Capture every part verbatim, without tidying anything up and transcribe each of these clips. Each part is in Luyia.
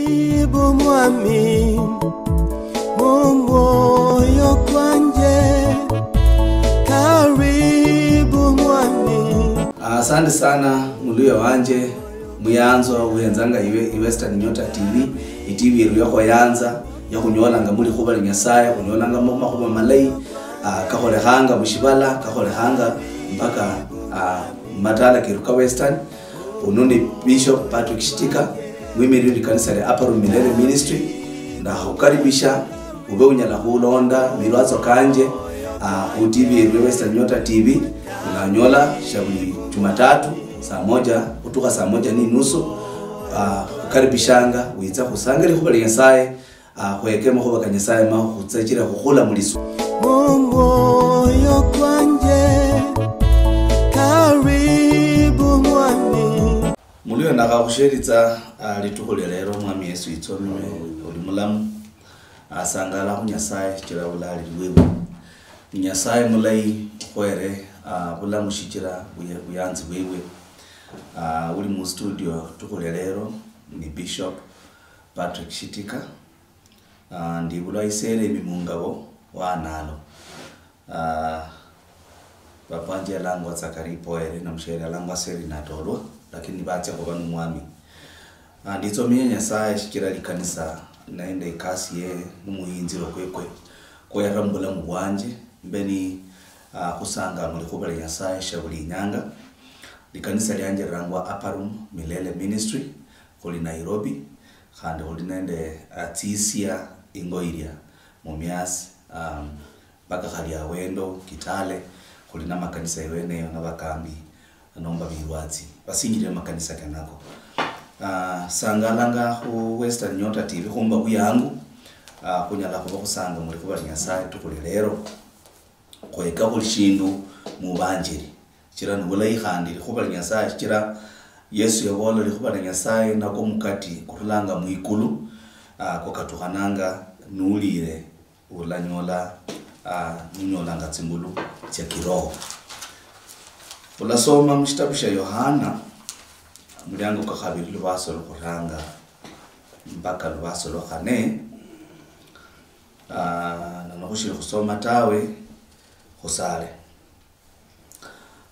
Karibu mwami, mu mwoyo kwanje, karibu mwami. Asante sana, muluya wanje, muyanzwa, uhenzanga iwe, i Western Nyota T V, i T V yeru yakhuyanza, yakhunyolanga muli khuba li Nyasaye, khunyolanga mu makhuba malayi, ah, kakholekhanga mushibala, kakholekhanga mpaka, ah, matala keru ka Western. Uno ni Bishop Patrick Shitika, mwimiriri likanisa lia Upper Room Milele Ministry. Ndakhukaribisha ube unyala khulonda milwatso kanje, ah, khu T V yeru ya Western Nyota T V. Unanyola sha buli Jumatatu saa moja khutukha saa moja ni nusu. Ah, khukaribishanga witsa khusangire likhuba lia Nyasaye. Ah, khweke makhuba ka Nyasaye ma khutsechire khukhula mulisu. Mu mwoyo kwanje, karibu mwami. Muluya, ndakhakhusheritsa, ah, litukhu lia lero, Mwami Yesu yitsomime, uli mulamu. Ah, sangala khu Nyasaye shichira bulali bwebwe. Ni Nyasaye mulayi, khwere, ah, bulamu shichira buya-, buyanzi bwebwe. Ah, uli mu studio litukhu lia lero ni Bishop Patrick Shitika. Ah, ndibulwa iseere emi mungabo wa Nalo. Ah, papa wanje yalangwa Zakari Poere na mushere yalangwa Seri Natolwa, lakini batsia khuba nu mwami. Ah, nditsomia Nyasaye shichira likanisa nende ikasi ye nu muhinziro kwekwe kwoyara mu bulamu bwanje, mbe ni, ah, khusanga mu likhuba lia Nyasaye sha buli inyanga. Likanisa lianje lilangwa Upper Room Milele Ministry, khuli Nairobi, khandi khuli nende, ah, tsisia ingo ilia Mumias, um, mpaka khali Awendo, Kitale, khuli na makanisa iweneyo na bakambi nomba bilwatsi basinjire makanisa kenako. Ah, sangalanga khu Western Nyota T V khumba buyangu, ah, khunyala khuba khusanga muli khuba li Nyasaye tukhuli lero. Khweka buli shindu mubanjiri. Shichira ni bulayi khandi likhuba lia Nyasaye, shichira Yesu yabola likhuba lia Nyasaye nako mukati kurulanga mwikulu, ah, kwakatukhananga nulire ulanyola, ah, nunyolanga tsingulu tsia kiroho. Khulasoma mushitabu shia Yohana, muliango kwa khabiri, lubaso lukhuranga mpaka lubaso lwa khane. Ah, na nokhushili khusoma tawe, khusale.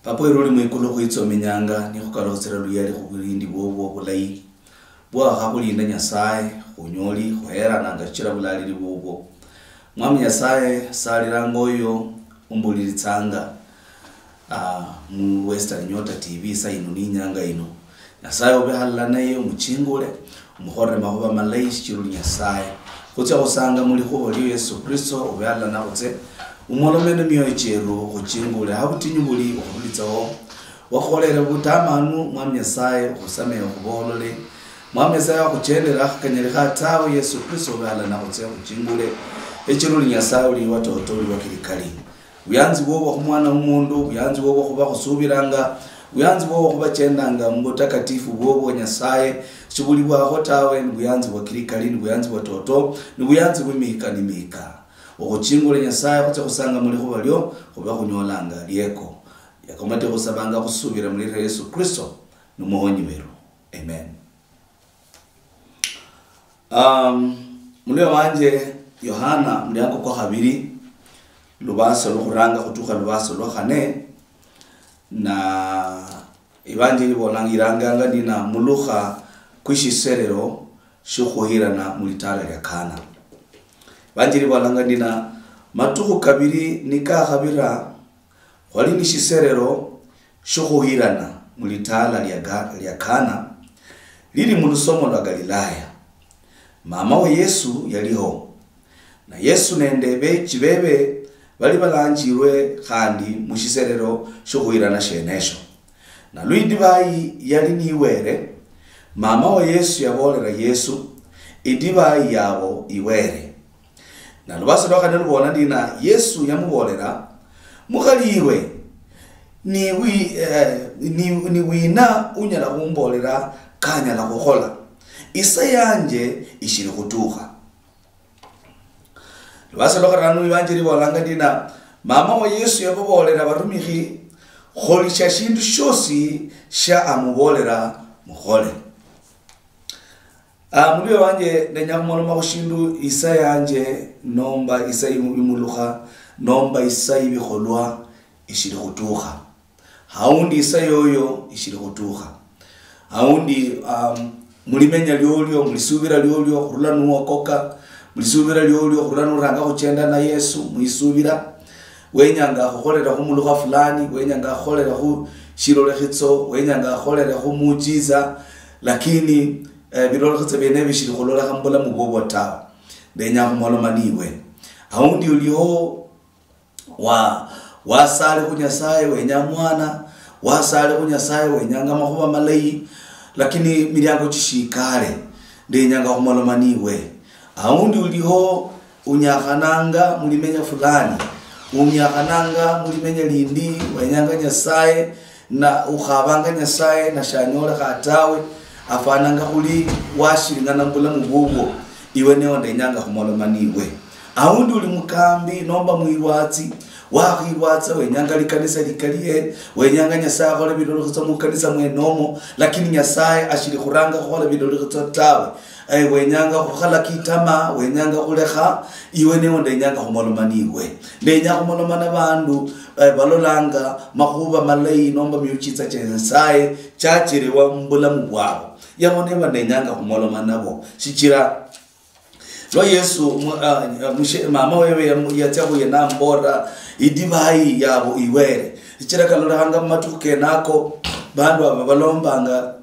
Papa weru uli mwikulu, khwitsominyanga nikhukalukhitsira luyali khubulindi bwobwo bulayi bwakhakhulinda Nyasaye, khunyoli khuherananga shichira bulalili bwobwo. Mwami Nyasaye, salilanga oyo umbulilitsanga, ah, mu Western Nyota T V isa ino ni inyanga ino. Nyasaye ube halala naye, umuchingule, umukhorere makhuba malayi shichira uli Nyasaye. Khutsia khusanga mu likhuba lio Yesu Kristo, ube halala nakhutse, umolome ni mioyo chieru, khuchingule ha butinyu buli ukhurulitsaho. Wakholere butamanu, Mwami Nyasaye, ukhusamehe, ukhubolole. Mwami Nyasaye, wakhuchendera akhakanyalikha tawe, Yesu Kristo ube halala nakhutse, khuchingule. Shichira uli Nyasaye, uli wa toto, uli wa kirikali. Buyanzi bwobwo khumwana womundu, buyanzi bwobwo khuba khusubiranga, buyanzi bwobwo khubachendanga mubutakatifu bwobwo Nyasaye, shibulibwakho tawe, ni buyanzi bwa kirikali, ni buyanzi bwa toto, ni buyanzi bwe mihika ni mihika. Okhuchingule Nyasaye khutsia khusanga mulikhuba lio, khube khunyolanga lieko. Liako mate khusabanga khusubira mulira Yesu Kristo, ni muhonyi weru. Amen. Um, mulio wanje Yohana, muliango kwa khabiri, lubaso lukhuranga khutukha lubaso lwa khane, na Ivanjili ibolanga, iranganga ndina mulukha kwishiserero shiokhuhirana mulitala lia Kana. Ivanjili ibolanga ndina, matukhu kabiri nikakhabira, khwali nishiserero shiokhuhirana mulitala lia Ga-, lia Kana, lili mulusomo lwa Galilaya. Mama wa Yesu yaliho, na Yesu nende bechi bebe bali balanjirwe khandi mushiserero shiokhuhirana shienesho. Na lwidivayi yali niwere, mama wa Yesu yavolera Yesu, idivayi yavo iwere. Na lubasa lwa khane lubola ndina, Yesu yamuboolera, "Mukhali iwe, ni wi-, eh, ni, ni wina unyala khumboolera kanyala khukhola? Isa yanje ishili khutukha." Lubasa lwa kharanu Ivanjili ibolanga ndina, mama wa Yesu yababoolera abarumikhi, "Kholisha shindu shiosi sha amuboolera mukhole." Ah, mulio wanje, ndenya khumoloma khushindu isa yanje, nomba isa imu-, imulukha, nomba isa ibikholwa ishili khutukha. Haundi isa yoyo ishili khutukha. Haundi, um, mulimenya liolio, mulisubira liolio, khurula nuokoka, mulisubira liolio, khurula nuranga khuchenda na Yesu, muisubira. Wenyanga khukholera khu mulukha fulani, wenyanga khukholera khu shilolekhitso, wenyanga khukholera khu mujiza, lakini, eh, bilolekhitso biene bishili khulolekha mubulamu bubwo tawe. Ndenya khumoloma niwe. Aundi uliho wa-, wasale khu Nyasaye, wenya mwana, wasale khu Nyasaye, wenyanga makhuba malayi, lakini miliango chishikale. Ndenyanga khumoloma niwe. Aundi uliho unyakhananga mulimenya fulani, unyakhananga mulimenya lindi, wenyanga Nyasaye, na ukhabanga Nyasaye, na shanyolekha tawe, afwananga khuli washiringana mubulamu bubwo, iwe neo ndenyanga khumoloma niwe. Aundi uli mukambi, nomba mwirwatsi, wakhirwatsa, wenyanga likanisa likalie, wenyanga Nyasaye akhole bilolokhetsa mukanisa mwenomo, lakini Nyasaye ashili khuranga khukhola bilolokhetsa tawe. Eh, wenyanga khukhala kitama, wenyanga khulekha, iwe neo ndenyanga khumoloma niwe. Ndenya khumoloma na bandu, eh, balolanga makhuba malayi nomba miuchitsa cha Nyasaye chachelewa mubulamu bwabo. Yabo neba ndenyanga khumoloma nabo. Shichira lwa Yesu, mu-, ah, mushe-, mama wewe yamu-, yatsia khuye nambola, "Idivai yabo iwere." Shichira kalolekhanga mumatukhu kenako, bandu aba balombanga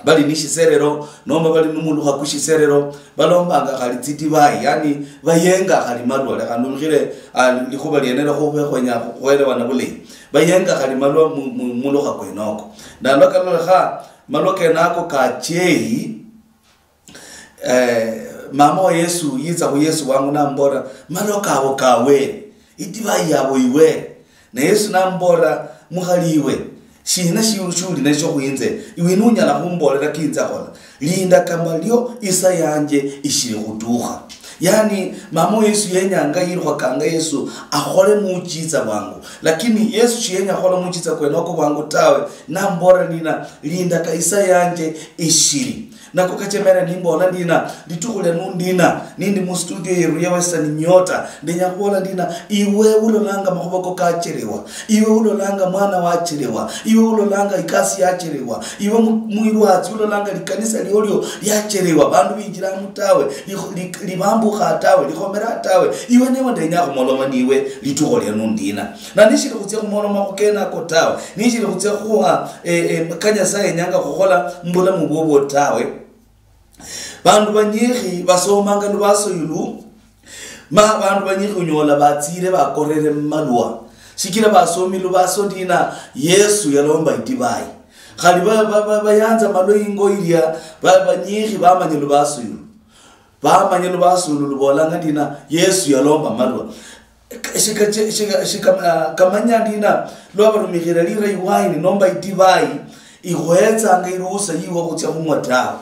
bali ni shiserero, nomba bali numulukha ku shiserero, balombanga khali tsidivai, yani bayenga khali malwa. Lekha ndumikhire, ah, likhuba lienelo khube khwenya khuelewana bulayi. Bayenga khali malwa mu, mu, mulukha kwenoko. Nalwa kalolekha, malwa kenako kacheyi, eh, mama wa Yesu yitsa khu Yesu wangu nambola, "Malwa kabo kawere, idivai yabo iwere." Na Yesu nambola, "Mukhali iwe, shina shiu-, shiuli nasho khwinze? Iwe nunyala khumbolela kinza khola? Linda kamalio, isa yanje ishili khutukha." Yani, mama wa Yesu yenyanga yirukhakanga Yesu akhole muchitsa bwangu. Lakini Yesu shiyenya khukhola muchitsa kwenoko bwangu tawe, nambola nina, "Linda ka isa yanje ishili." Nako kachemera nimbola ndina, litukhu lia nundina, nindi mu studio yeru ya Western Nyota, ndenya khubola ndina, iwe ulolanga makhuba ko kachelewa, iwe ulolanga mwana wachelewa, iwe ulolanga ikasi yachelewa, iwe mu-, mwirwatsi ulolanga likanisa liolio liachelewa, bandu binjiramu tawe, likho-, li-, libambukha tawe, likhomera tawe, iwe newe ndenya khumoloma niwe litukhu lia nundina. Na nishili khutsia khumoloma khukenako tawe, nishili khutsia khuha, eh, eh, ka Nyasaye yenyanga khukhola mubulamu bwobwo tawe. Bandu banyikhi basomanga lubaso yulu, ma bandu banyikhi unyola batsire bakorere mumalwa, shichira basomi lubaso ndina Yesu yalomba idivai. Khali ba-, ba-, ba-, bayanza malwa ingo ilia, ba-, banyikhi bamanya lubaso yulu. Bamanya lubaso ulu lubolanga ndina Yesu yalomba malwa. Shika-, shika-, shika-, ah, kamanya ndina lwabarumikhira lira iwaini nomba idivai, ikhuhetsanga iruhusa yiwe khutsia khung'wa tawe.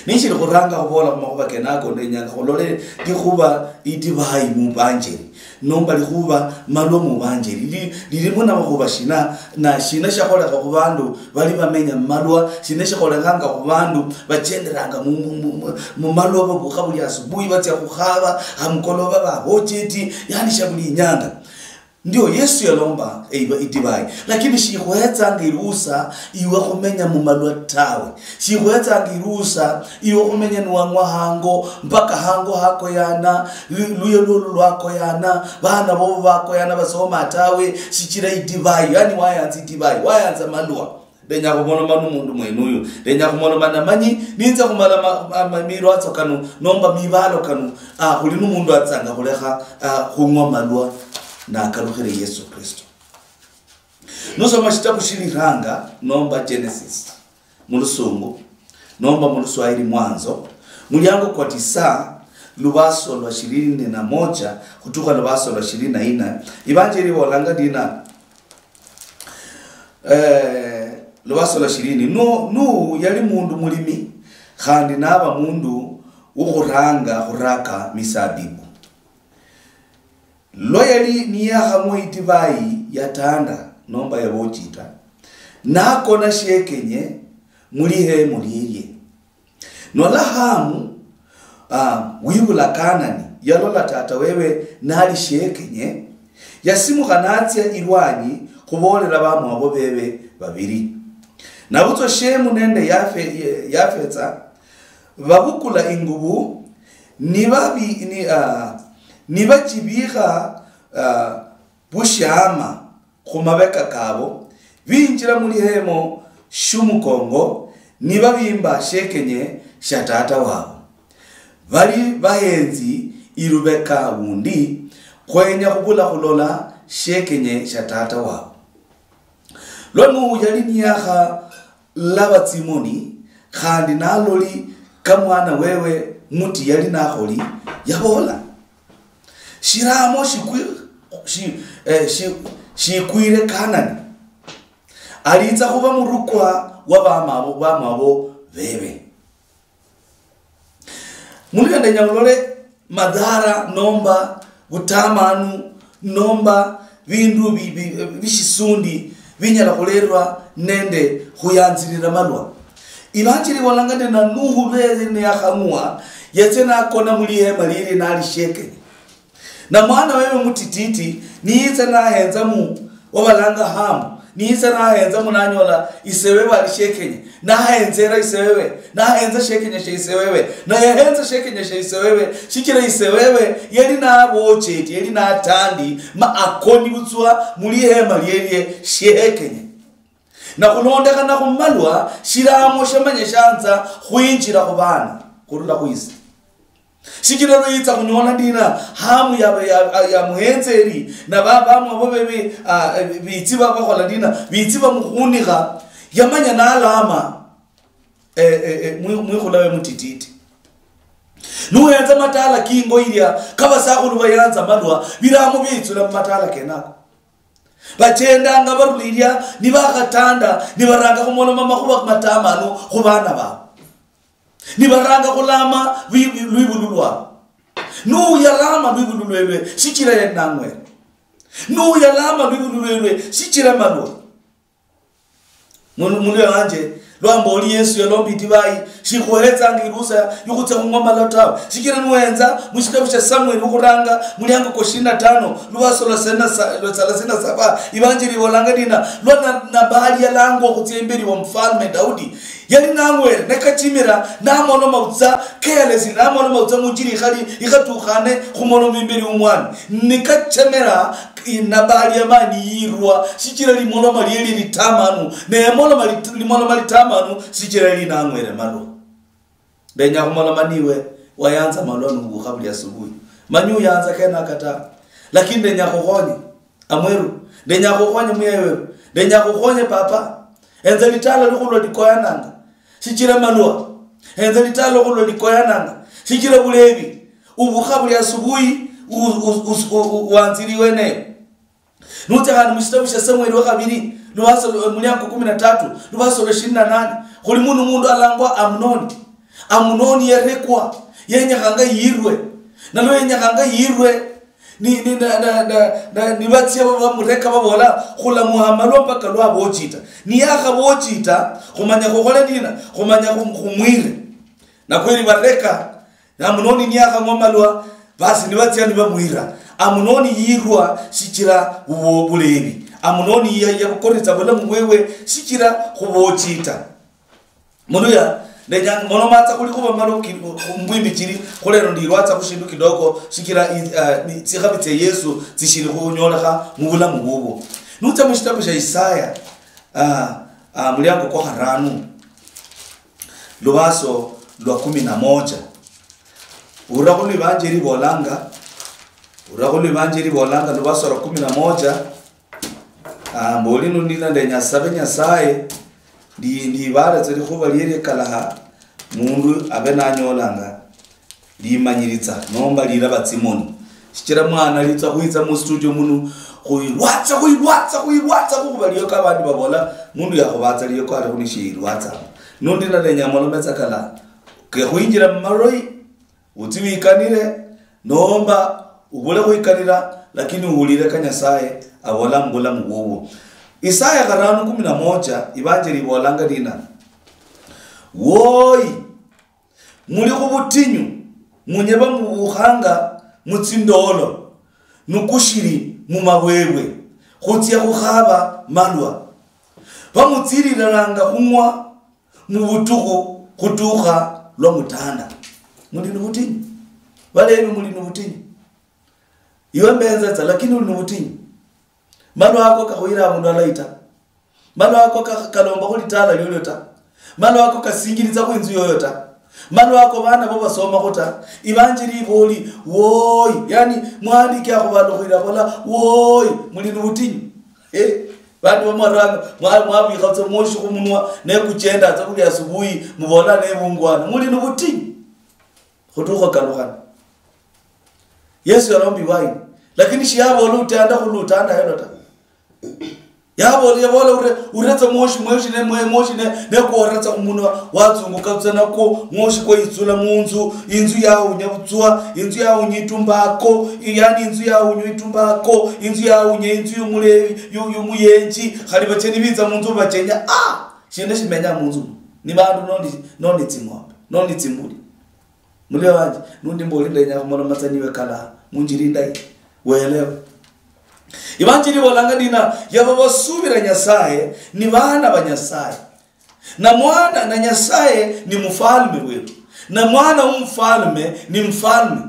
Nishili khuranga khubola khumakhuba kenako, ndenyanga khulole likhuba idivai mubanjeri. Nomba likhuba malwa mubanjeri, li-, lilimu namakhuba shina, na shina shakholekha khubandu bali bamenya mumalwa, shina shikholekhanga khubandu bachenderanga mu, mu, mu, mu, mumalwa babukha buli asubuhi batsia khukhaba, amukoloba babocheti, yani sha buli inyanga. Ndio Yesu yalomba eiba idivai, lakini shikhuhetsanga iruhusa iwe khumenya mumalwa tawe. Shikhuhetsanga iruhusa iwe khumenya niwang'wa hango, mpaka hango hakoyana, lu-, luya lwolu lwakoyana, bana bobo bakoyana basoma tawe, shichira idivai, yani wayanza idivai, wayanza malwa. Ndenya khumoloma nu mundu mwene uyu. Ndenya khumoloma na manyi, ninza khumala ma-, ma-, ma-, milwatso kanu, nomba mibalo kanu, ah, khuli nu mundu atsanga khulekha, ah, khung'wa malwa, nakalukhire Yesu Kristo. Nusoma shitabu shiliranga, nomba Genesis, mu lusungu, nomba mu luswahili mwanzo, muliango kwa tisa, lubaso lwa ishirini na moja, khutukha lubaso lwa ishirini na nne, ibanjeli ibolanga ndina, eh, lubaso lwa ishirini, Nu-, Nuhu yali mundu mulimi, khandi naba mundu wukhuranga khuraka misabibu. Lwa yali niyakhamwa idivai yatanda, nomba yabochita, nakona shiekenye mulihemo lilie. Nola Hamu, ah, wibula Kanani, yalola tata wewe nali shekenye, yasimukha natsia ilwanyi khubolela bamwabo bebe babili. Nabutswa Shemu nende Yafe-, Ye-, Yafetsa babukula ingubu, nibabi-, ni, ah, nibachibikha, ah, bushiama khumabeka kabo, binjila mulihemo shiumukongo, nibabimba shekenye shia tata wabo. Bali bahenzi ilubeka wundi, khwenya khubula khulola shekenye shia tata wabo. Lwa Nuhu yali niyakhalaba tsimoni, khandi naloli ka mwana wewe muti yali nakholi, yabola, "Shiramo shikwi-, shi-, eh, shi-, shikwire Kanani. Alitsa khuba murukwa wa bamabo, bamabo bebe." Mundu yandenya ulole madhara nomba butamanu nomba bindu bi-, bi-, bishisundi binyala khulerwa nende khuyanzilila malwa. Ivanjili ibolanga ndi na Nuhu lweli niyakhang'wa, yetse nakona mulihema lili nalishekenya. Na mwana wewe mutititi, niyitsa nahenza mu, wabalanga Hamu, niyitsa nahenza mu nanyola isebebe ali shekenye, nahenzera isebebe, nahenza shekenye she isebebe, na yahenza shekenye she isebebe, shichira isebebe yali nabocheti, yali natandi, ma akoni butswa mulihema lielie shekenye. Na khulondekhana khumalwa, shilamo shamanya shanza khwinjila khubana khurula khwise. Shichila lwitsa khunyola ndina, Hamu ya, ya, ya, ya muhenzeli, na ba-, bamwabo bebe, ah, eh, bitsi ba-, bakhola ndina, bitsi bamukhunikha, yamanya nalama, eh, eh, eh, mwi-, mwikhula we mutititi. Nuhenza matala kingo ilya, kabasakhulu bayanza malwa, biramo bitsula mumatala kenako. Bachendanga barula ilya, nibakhatanda, nibaranga khumoloma makhuba matamanu khubana babo. Nibaranga khulama bi-, bi-, lwibulu lwabo. Nuyalama lwibulu lwelwe, shichira yali nang'were. Nuyalama lwibulu lwelwe, shichira malwa. Mulu-, mulwe wanje, lwamba oli Yesu yalomba itibayi, shikhuhetsanga iruhusa yukhutsia khung'wa malwa tawe. Shichira nuhenza, mushitabu shia Samueli wukhuranga, muliango kwa ishirini na tano, lubaso lwa sena sa-, lwa thelathini na saba, ivanjili ibolanga ndina, lwa Na-, Nabali yalangwa khutsia imbeli wa mfalme Daudi. Yali nang'were, ne kachimira, namoloma butsa, carelessly, namoloma butsa munjira ikhali, ikhatukhane khumoloma imbeli womwami. Nikachemera, i-, Nabali yamani yirwa, shichira limoloma lieli litamanu, ne yamoloma lit-, limoloma litamanu, shichira yali nang'were malwa. Ndenya khumoloma niwe, wayanza malwa nubukha buli asubuhi. Manyi uyanza kenaka ta. Lakini ndenya khukhonye. Amweru, ndenya khukhonye muyayi weru. Ndenya khukhonye papa. Enza litala likhulwa likoyananga. Shichira malwa. Enza litala likhulwa likoyananga. Shichira bulevi. Ubukha buli asubuhi, u-, u-, u-, u-, u-, wanzili weneyo. Nutsia khandi mushitabu shia Samueli wa khabili, lubaso lu-, muliango kumi na tatu, lubaso lwa ishirini na nane, khuli munu mundu alangwa Amunoni. Amunoni yarekwa, yenyekhanga yirwe. Nalwo yenyekhanga yirwe, ni, ni, na, na, na, na, nibatsia ba-, bamureka babola, "Khulamuha malwa mpaka lwa bochita." Niyakhabochita, khumanya khukhole ndina, khumanya khum-, khumwire. Na kweli bareka, Amunoni niyakhang'wa malwa, basi nibatsia nibamwira. Amunoni yirwa shichira bu-, bulevi. Amunoni ya-, yabukoritsa bulamu bwewe shichira khubochita. Muluya, ndenya, monomatsa khuli khuba malo ki-, mbwimbi chili, khulero ndilwatsa khushindu kidogo, shichira i-, ah, ni-, tsikhabi tsia Yesu tsishili khunyolekha mubulamu bubwo. Nutsia mushitabu shia Isaya, ah, ah, muliango kwa kharanu, lubaso lwa kumi na moja. Urakhu lwibanjeli ibolanga, urakhu lwibanjeli ibolanga, lubaso lwa kumi na moja, ah, mboli nundina ndenya sabe Nyasaye, ndi-, ndibaletsa likhuba lielie kalaha, mundu abe nanyolanga limanyilitsa, nomba lilaba tsimoni. Shichira mwana litsa khwitsa mu studio munu, khwilwatsa, khwilwatsa, khwilwatsa, khukhuba lioko abandi babola, mundu yakhubatsa lioko alikhu nishiyilwatsa. Nundi nalenya molome tsa kala, kekhwinjira mumaroi, utsi wikanire, nomba ubule khwikanira, lakini uhulire ka Nyasaye abola mubulamu bubwo. Isaya kharanu kumi na moja, ibanjeli ibolanga lina, "Woi, muli khubutinyu, munyeba mubukhanga mutsindolo, nukushili mumabwebwe, khutsia khukhaba malwa. Bamutsililanga khung'wa mubutukhu khutukha lwa mutanda. Muli nubutinyu. Balebi, muli nubutinyu. Iwe mbenzetsa, lakini uli nubutinyu. Malwa ako kakhuyira abundu alayi ta. Malwa ako ka-, kalomba khulitala liolio ta. Malwa ako kasinjilitsa khwinzu yoyo ta. Malwa ako bana bo basomakho ta. Ibanjili iboli, woi. Yani, mwandiki akhubalukhira khola, woi. Muli nubutinyu. Eh, bandu bamwaranga, mwa-, mwabikha tsa mwoshi khumunwa, ne kuchenda tsa buli asubuhi, mubola ne bungwana. Muli nubutinyu. Khutukha kalukhana. Yesu yalomba iwine, lakini shiyabola utanda khulutanda helo ta. Yabola, yabola ure, uretsa mwoshi, mwoshi ne, mwe-, mwoshi ne, ne kuoretsa khumunwa, watsunguka tsa nakwo, mwoshi kwa itsula munzu, inzu yaunya butswa, inzu yaunya itumbako, yani inzu yaunya itumbako, inzu yaunya inzu yumulevi, yu-, yumuyenji, khali bacheni bitsa munzu bachenya, ah, shina shimenya munzu mu? Ni bandu noni, noni tsing'ombe, noni tsimbuli. Mulia wanje, nundi mboli ndenya khumoloma tsa niwe kala, munjira indayi. Welewe. Ivanjili ivolanga ndina, yava vasuvira Nyasaye, ni vana va Nyasaye. Na mwana, na Nyasaye ni mufalme wetu. Na mwana w'umufalme ni mfalme.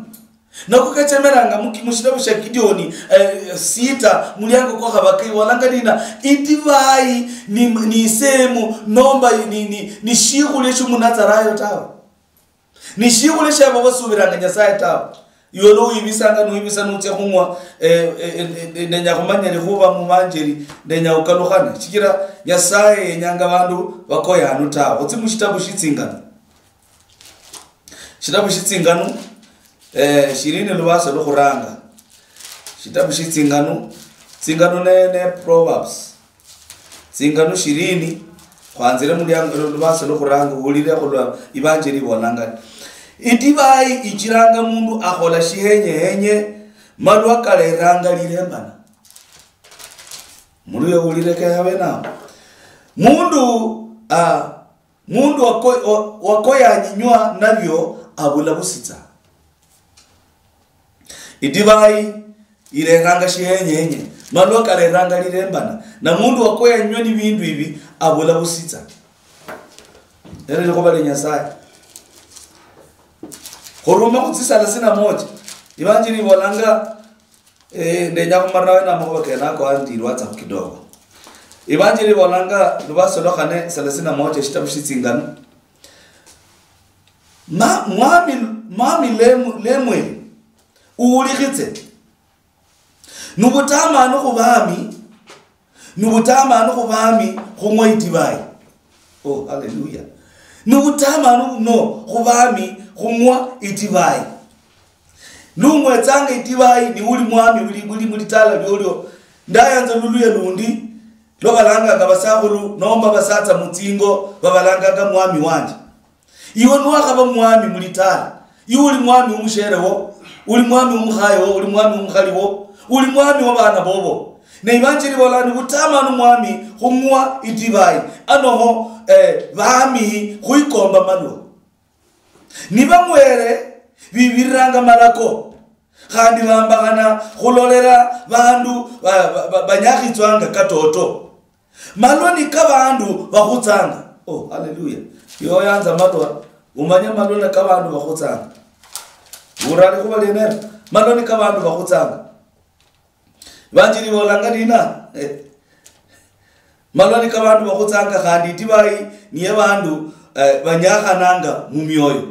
Nako kachemeranga mu ki-, mu shitabu sha Gideoni, eh, sita, muliango kwa khavaka, ivolanga ndina, idivai ni, ni isemu, nomba ni, ni, ni shikhulia shimunazarayo tawe. Ni shikhule shiabo basuubiranga Nyasaye tawe. Iwe lwo wibisanga, nuwibisa nutsia khung'wa, eh, eh, eh, eh, ndenya khumanya likhuba mubanjeli, ndenya khukalukhana. Shichira Nyasaye yenyanga bandu bakoye hanu tawe. Khutsi mushitabu shitsingano. Shitabu shitsingano, eh, shirini lubasa lukhuranga. Shitabu shitsingano, tsingano ne, ne Proverbs. Tsingano shirini, khwanzire muliango, lubasa lukhuranga, uhulire khulwa ibanjeli ibolanga. Idivai ichiranga mundu akhola shihenyehenye, malwa kaleranga lirembana. Mundu yahulire ke abe nao. Mundu, ah, mundu wako-, wa-, wakoyanyinywa navyo abula busitsa. Idivai ileranga shihenyehenye, malwa kaleranga lirembana, na mundu wakoyanywa ni vindu ivi abula busitsa. Lero likhuva lia Nyasaye. Khuruma khu tsisala sina moja. Ivanjili ivolanga, eh, ndenya khumarira wena amakhuva kenako andi lwatsa kidogo. Ivanjili ivolanga luvasi lwa khane, thelathini na moja, shitabu shitsingano. Ma-, mwami, mwami Lemu-, Lemueli, uwulikhitse. Nuvutamanu khu vami, nuvutamanu khu vami khung'wa itivai. Oh, haleluya. Nuvutamanu vuno khu vami khung'wa itivai. Nung'wetsanga itivai ni uli mwami vuli, vuli mulitala liolio. Ndayanza luluya lundi, lwa valanganga vasakhulu nomba vasatsa mutsingo, vavalanganga mwami wanje. Iwe nwakhava mwami mulitala, iwe uli mwami womushere wo, uli mwami womukhaye wo, uli mwami womukhali wo, uli mwami wabana bobo. Ne ivanjili ivola ni vutamanu mwami khung'wa idivai, anoho, eh, vami khwikomba malwa. Nivang'were viviriranga malako, khandi vambakhana khulolera vandu va-, va-, va-, vanyakhitswanga katoto. Malwa ni ka vandu vakhutsanga. Oh, haleluya. Yo yanza malwa, umanye malwa ni ka vandu vakhutsanga. Urali khuva lienelo. Malwa ni ka vandu vakhutsanga. Vanjili volanga nina? Eh. Malwa ni ka vandu vakhutsanga, khandi itivai niye vandu, eh, vanyakhananga mumioyo.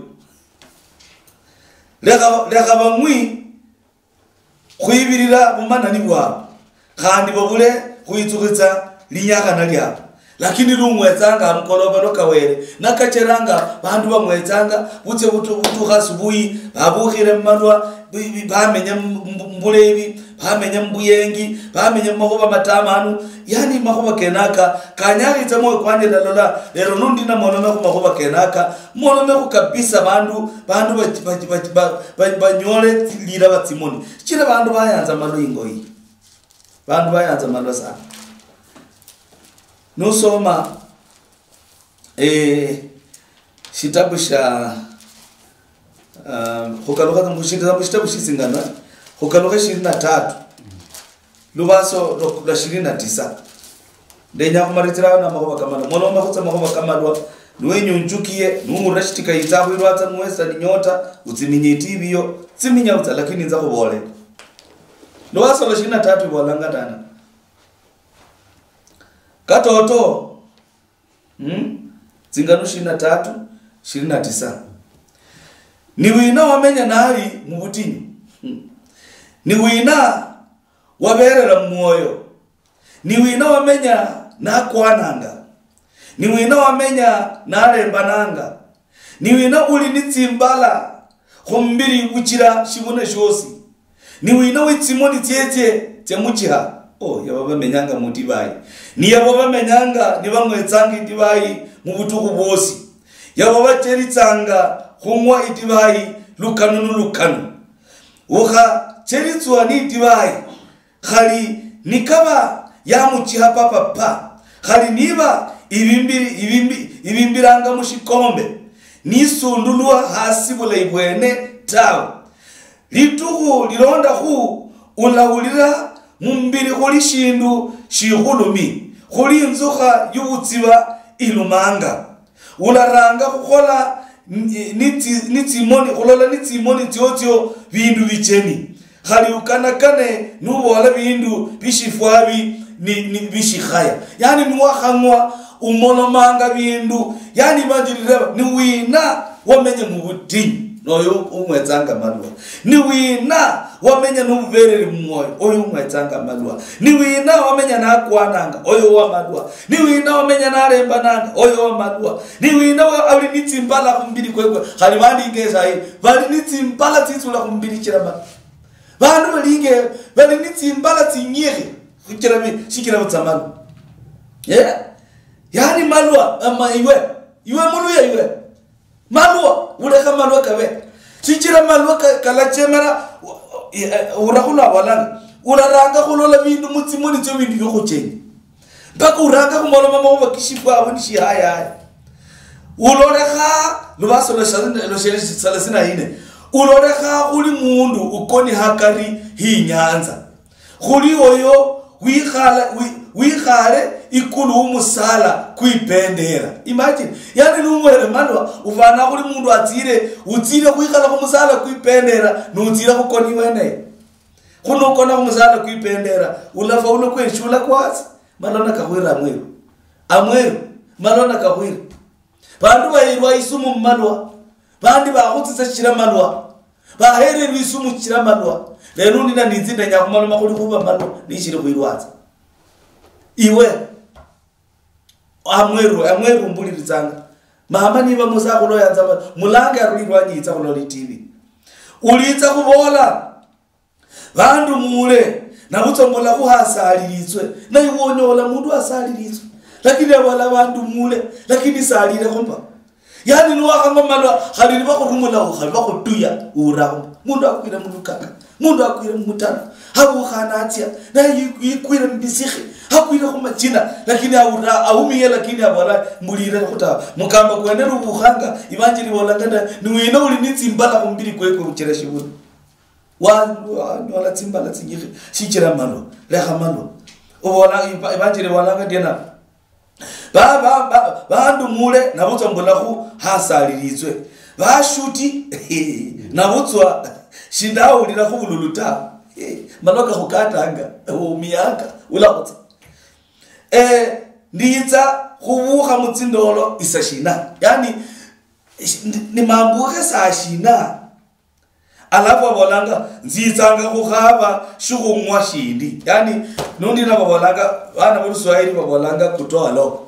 Lekha, lekha vang'wi khwivirira vumanani vwavo, khandi vavule khwitsukhitsa linyakhana liavo. Lakini lung'wetsanga amukolova lwa kawere, nakacheranga vandu vang'wetsanga, vutse vutu-, vutukha asubuhi, vavukhire mumalwa, vi-, vi-, vamenya mu-, mu-, mubulevi, vamenya mubuyengi, vamenya mumakhuva matamanu. Yani makhuva kenaka kanyakhitsa mwoyo kwanje ndalola, lero nundi namolome khu makhuva kenaka, molome khu kabisa vandu, vandu va-, va-, va-, va-, va-, vanyole lira va tsimoni. Shichira vandu vayanza malwa ingo iyi. Vandu vayanza malwa sana. Nusoma, eh, shitabu sha, Um, khukalukha mushita-, mushitabu shitsingana, khukalukha ishirini na tatu, lubaso lwa, lwa ishirini na tisa. Ndenya khumaritsiraho namakhuba kamalwa. Mwana wamakhutsa makhuba kamalwa, niwenyunjukiye, nuhulira shitika yitsa khwirwatsa, nuwesa ni nyota, utsiminya itivi yo, tsiminya utsa, lakini nza khubole. Lubaso lwa ishirini na tatu ibolanga tana. Katoto, Hmm? Tsingano ishirini na tatu, ishirini na tisa. Ni wina wamenya nali mu butinyu? Hmm. Ni wina waberera mu mwoyo? Ni wina wamenya nakwananga? Ni wina wamenya nalembananga? Ni wina uli ni tsimbala khumbiri buchira shibune shiosi? Ni wina wi tsimoni tsietsie tsia muchiha? Oh, yabo bamenyanga mu divayi. Ni yabo bamenyanga nibang'wetsanga idivayi mu butukhu bwosi. Yabo bacheritsanga khung'wa idivayi lukanu nu lukanu. Ukhacheritswa ni idivayi, khali nikaba ya muchiha papa pa, khali niba ibimbi-, ibimbi-, ibimbiranga mu shikombe, nisundulwa hasi bulayi bwene tawe. Litukhu lilondakhu ulahulira mumbiri khuli shindu shikhulumi, khuli inzukha yuvutsiva ilumanga. Ularanga khukhola ni, ni tsi-, ni tsimoni, khulola ni tsimoni tsiotsio vindu vicheni. Khali ukanakane nuvola vindu vishifwavi ni, ni vishikhaya. Yani niwakhang'wa umolomanga vindu. Yani ivanjili ireva, ni wina wamenya mu vutinyu? Noyo umwetsanga malwa. Ni wina wamenya nomuvereri mumwoyo? Oyo umwetsanga malwa. Ni wina wamenya nakwananga? Oyo wa malwa. Ni wina wamenya nalembananga? Oyo wa malwa. Ni wina wa-, ali ni tsimbala khumbiri kwekwe? Khali vandi inge sahi, vali ni tsimbala tsitsula khumbiri chira malwa. Vandu vali inge, vali ni tsimbala tsinyikhi, shichira vi-, shichira vutsa malwa. Yeah? Yani malwa, ama iwe, iwe muluya iwe. Malwa, ulekha malwa kabe. Shichira malwa ka-, kalachemera, u-, u-, eh, urakhula abolanga. Ularanga khulola vindu mutsimoni tsio vindu viokhuchenya. Mpaka uranga khumoloma makhuva kishifwabo ni shihayaya. Ulolekha, lubaso lwa sha-, lwa shele thelathini na nne. Ulolekha khuli mundu ukoni hakari hi nyanza. Khuli oyo wikhale, wi-, wikhale ikulu wumusala kwipendera. Imagine. Yani numwere malwa, ufana khuli mundu atsire, utsire khwikhala khumusala kwipendera, nutsire khukoni weneyo. Khunukona khumusala kwipendera, ulafaulu kweshula kwatsi, malona kakhwira amwiru. Amwiru, malona kakhwira. Vandu vahirwa isumu mumalwa, vandi vakhutsitsa shichira malwa, vahererwa isumu shichira malwa. Lero undi na ninzi ndenya khumaloma khuli khuva malwa, nishiri khwirwatsa. Iwe, amweru, amweru mbuliritsanga. Mama niva musakhulu oyanza ma-, mulange aruli ilwanyi yitsa khulola i T V. Ulitsa khuvola, "Vandu mule, navutswa mbulakhu hasalilitswe." Naye wonyola mundu asalilitswe. Lakini avola, "Vandu mule, lakini salilekho mba." Yani niwakhang'wa malwa, khali nivakhurumulakhu, khali vakhutuya, urakho. Mundu akwire mulukaka, mundu akwire mumutalo, avukha natsia, naye yi-, yikwire mumisikhi, akwire khumachina, lakini aura, aumiye, lakini avola, "Mbulire khuta." Mukamba kwene luvukhanga, ivanjili volanga nda, "Ni wina uli ni tsimbala khumbiri kwekwe vuchira shivuli?" Wa-, wanyola tsimbala tsinyikhi, shichira malwa. Lekha malwa. Uvola, iva-, ivanjili volanga ndiena. Ba, ba, ba, vandu mule, navutswa mbulakhu hasalilitswe. Vashuti, navutswa shindawulira khuvululu ta. Malwa kakhukatanga, umiyanga, ulakhutsa. Eh, nditsa khuvukha mutsindolo isa shina. Yani, shi-, ndi-, nimambukhe saa shina. Alafu avolanga, "Nzitsanga khukhava shikhung'wa shindi." Yani, nundi navavolanga, vana voluswahili vavolanga, "Kutoa loko."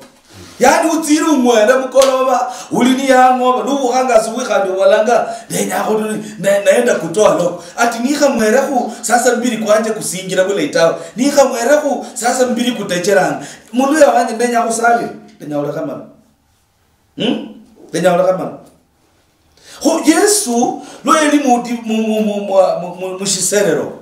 Yani, utsire ung'were mukolova, uli niyang'ova, nuvukhanga asubuhi khandi uvolanga, "Ndenya khu-, ne-, naenda kutoa loko." Ati, "Nikhamwerekhu, sasa mbiri kwanje kusinjira vulayi tawe. Nikhamwerekhu, sasa mbiri kutecheranga." Muluya wanje, ndenya khusavira, ndenya khulekha malwa. Hmm? Ndenya khulekha malwa. Kho Yesu lwa yali mu di-, mu, mu, mu, mu, mu, mu, mu shiserero,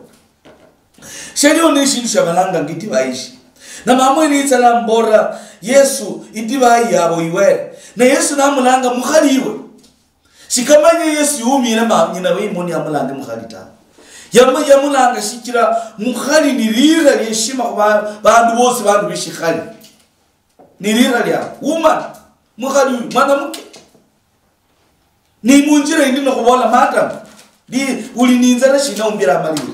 shaliho ne shindu shabalanga ngi divayi ishi. Na mama wene yitsa nambola, "Yesu, idivayi yavo iwere." Na Yesu namulanga, "Mukhali iwe, Shikamanye Yesu yumire ma nyina we imoni yamulange mukhali ta. Yamu-, yamulanga shichira mukhali ni lira lyeshima khu ba-, bandu bosi, bandu bishikhali. Ni lira lya woman, mukhali uyu, mwanamke. Ni munjira indi nokhubola, "Madam, li, uli ninzala shina umbira amalire?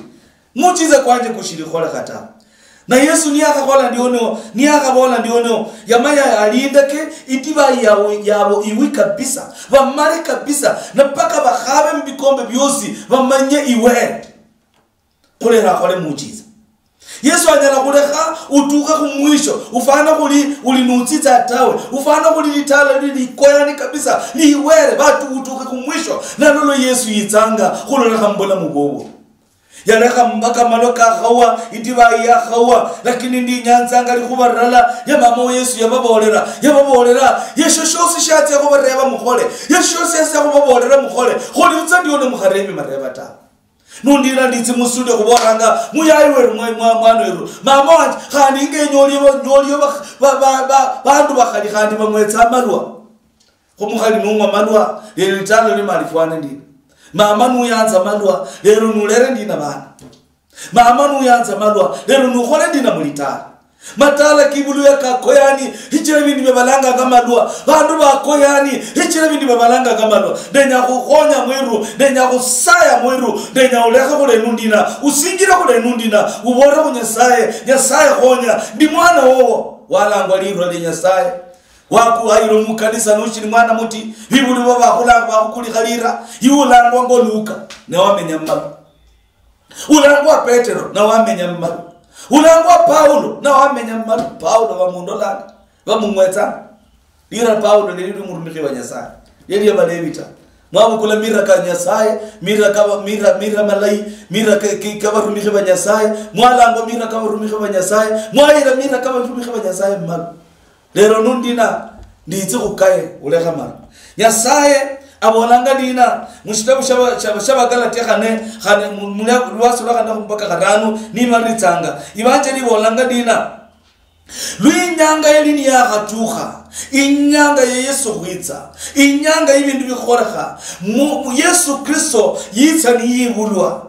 Muchiza kwanje kushili kholekha ta." Na Yesu niyakhakhola ndiono, niyakhabola ndiono, yamanya alindeke itibayi yabo, yabo iwi kabisa, bamale kabisa, na paka bakhabe mubikombe biosi, bamanye iwe. Khulera akhole muchiza. Yesu anyala khulekha utukhe khumwisho, ufana khuli uli nutsitsa tawe, ufana khuli litala lili likoyani kabisa, liwere, batu utukhe khumwisho. Nalolo Yesu yitsanga khulolekha mubulamu bwobo. Yalekha mpaka malwa kakhawa, idivayi yakhawa, lakini ndinyanzanga likhuva lilala ya mama wa Yesu yababolera, yababolera, yesho shosi shatsia khubareba mukhole, yesho shosi yatsia khubabolera mukhole, kholi utsa ndiono mukharebi mareba ta. Nundira nditsi mustudio khubolanga, "Muyayi weru, mwa-, mwa-, mwana weru, mama wanje, khandi inge nyoli ba-, nyoli ba-, ba-, ba-, ba-, bandu bakhali khandi bang'wetsa amalwa." Khumukhali nung'wa malwa, lero litala lima lifwana ndina. Mama nuyanza malwa, lero nulere ndina bana. Mama nuyanza malwa, lero nukhole ndina mulitala. Matala kibuluya kakoyani, hichira bindu byabalanga kamalwa. Bandu bakoyani, hichira bindu byabalanga kamalwa. Ndenya khukhonya mweru, ndenya khusaya mweru, ndenya ulekhe khulenu ndina, usinjire khulenu ndina, ubolere khu Nyasaye, "Nyasaye khonya, ndi mwana wowo." Walangwa lirwa lya Nyasaye. Wakuhayire mukanisa nushiri mwana muti, bibuli bo bakhulanga bakhukulikha lira, iwe ulangwa ngo Luka, ne wamenya mumalu. Ulangwa Petero, ne wamenya mumalu. Ulangwa Paulo, ne wamenya mumalu. Paulo bamundolanga, bamung'wetsanga. Lira Paulo neli limurumikhi wa Nyasaye, neli abalevi ta. Mwabukula mira ka Nyasaye, mira ka, mira, mira malayi, mira ka, ka, ka barumikhi ba Nyasaye, mwalangwa mira ka barumikhi ba Nyasaye, mwayira mira ka barumikhi ba Nyasaye mumalu. Lero nundina, nditsi khukaye, ulekha mara. Nyasaye abolanga ndina, mushitabu shaba-, shaba-, shabagalatia khane, khane, mu-, mulia-, lwasi lwa khane mpaka kharanu, nimalitsanga. Ivanjeli ibolanga ndina, lwinyanga yali niyakhatukha, inyanga ya Yesu khwitsa, inyanga yibindu bikhukholekha, mu, mu Yesu Kristo yitsa niyibulwa.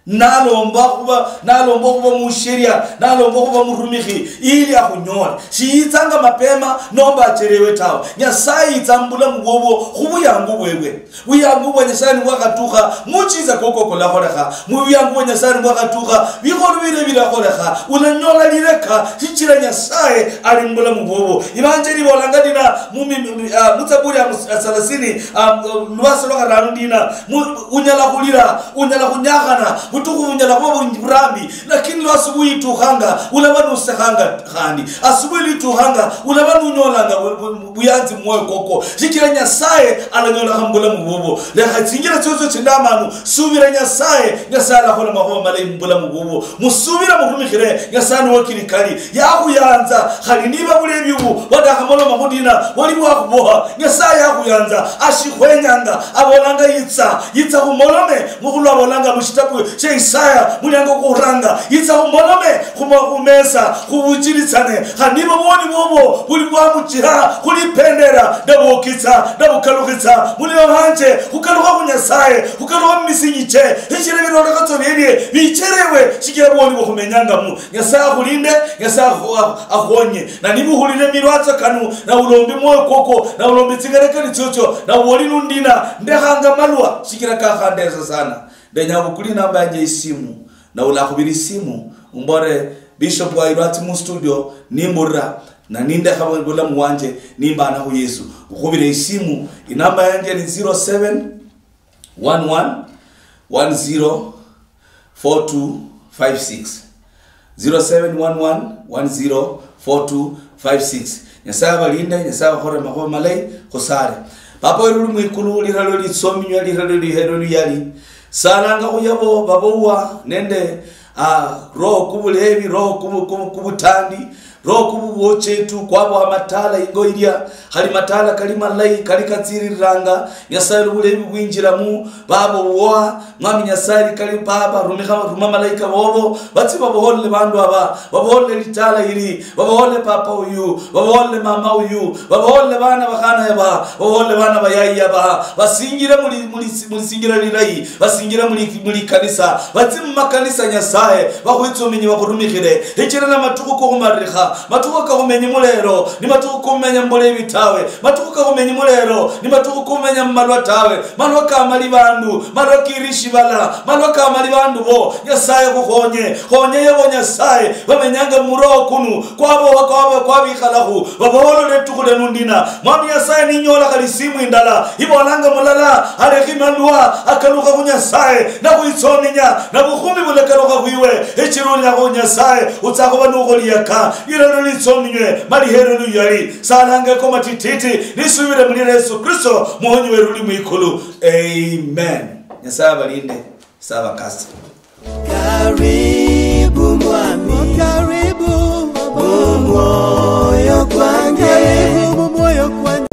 Nalomba khuba, nalomba khuba musheria, nalomba khuba murumikhi, ili akhunyole. Shiyitsanga mapema nomba achelewe tawe. Nyasaye yitsa mubulamu bwobwo khubuyangu bwebwe. Buyangu bwa Nyasaye nibwakhatukha, muchiza koko kulakholekha. Mubuyangu bwa Nyasaye nibwakhatukha, bikholo bile bilakholekha. Ulanyola lileka, shichira Nyasaye ali mubulamu bwobwo. Ivanjeli ibolanga ndina mu mi-, mi-, ah, mutsaburi ya mus-, ya salasini, ah, lwasi lwa kharanu ndina, mu-, unyala khulira, unyala khunyakhana, butukhu bunyala khuba bu-, burambi, lakini lwa asubuhi itukhanga, ulaba nusekhanga khandi. Asubuhi litukhanga, ulaba nunyolanga bu-, bu-, buyanzi mumwoyo koko. Shichira Nyasaye alanyolekha mubulamu bubwo. Lekha tsinjira tsyotsyo tsindamanu, subira Nyasaye, Nyasaye alakhola makhuwa malayi mubulamu bubwo. Musubira murumikhire Nyasaye niwo kilikali. Yakhuyanza, khali niba bulevi ubu, bwadakhamoloma khudina, bwali bwakhuboha. Nyasaye yakhuyanza, ashikhwenyanga, abolanga, "Yitsa, yitsa khumolome," mukhulu abolanga mushitabu shia Isaya, muliango kwokhuranga, "Yitsa khumolome, khuma-, khumesa, khubuchilitsane." Khandi niba bwoni bwobwo buli bwamuchiha khulipendera, ndabukitsa, ndabukalukhitsa, mulio hanje, khukalukha khu Nyasaye, khukalukha mumisinyi che, shichira birolekho tso bielie, bicherewe, shichira bwoni bwokhumenyangamo. Nyasaye akhulinde, Nyasaye akhu-, akhu-, akhonye. Na niba uhulile milwatso kanu, na ulombe mwoyo kwokwo, na ulombe tsingerekani tsyotsyo, na uwoli nundina, ndekhanga malwa, shichira kakhandesa sana. Ndenya ubukule inamba yanje isimu, na ulakhubira isimu, umbore, "Bishop wayirwatsi mu studio, nimburira, na nindekha bulamu wanje, nimbana khu Yesu." Ukhubire isimu, inamba yanje ni zero seven one one one zero four two five six. Zero seven one one one zero four two five six. Nyasaye abalinde, Nyasaye abakhole makhuwa malayi, khusale. Papa weru uli mwikulu, lira lio litsominywa, lira lio lihe-, lio luyali. Salanga khuyabo babowa nende, ah, roho kubulebi, roho kubu-, kubu-, kubutandi, Roho kububuo chetu, kwabo amatala ingo ilia, khali matala kali malayi, kali katsiriranga, Nyasaye lubula ebi bwinjiramu, baba uwoha, Mwami Nyasaye kali baba, rumikha, ruma malaika bobo, batsi baboholele bandu aba, baboholele litala ili, baboholele papa uyu, baboholele mama uyu, baboholele bana bakhana aba, baboholele bana bayayi aba, basinjire muli, muli, mulisinjira lilayi, basinjire muli, muli kanisa, batsi mumakanisa Nyasaye, bakhwitsuminye bakhurumikhire, hichira na matukhu kokhumalirikha, matukhu kakhumenyi mulero, ni matukhu kumenya mubulebe tawe, matukhu kakhumenyi mulero, ni matukhu kumenya mumalwa tawe, malwa kamali bandu, malwa kiri shibala, malwa kamali bandu bo, Nyasaye khukhonye, khonye yebo Nyasaye, bamenyanga muroho kunu, kwabo, kwabo, kwabikhalahu, baboholole etukhu lenu ndina, Mwami Nyasaye ninyola khali isimu indala, ibolanga mulala, alekhi malwa, akalukha khu Nyasaye, na khwitsominya, na bukhumi bulakalukha khwiwe, echirulira khu Nyasaye, utsa khuba nukholiaka, lilalo litsominywe, mali hero luyali, salanga ko matititi, nisubire muli Yesu Kristo, muhonyi weru uli mwikulu. Amen. Nyasaye abalinde, sabakasi. Karibu mwami. Karibu. Mumwoyo kwange. Karibu mumwoyo kwange.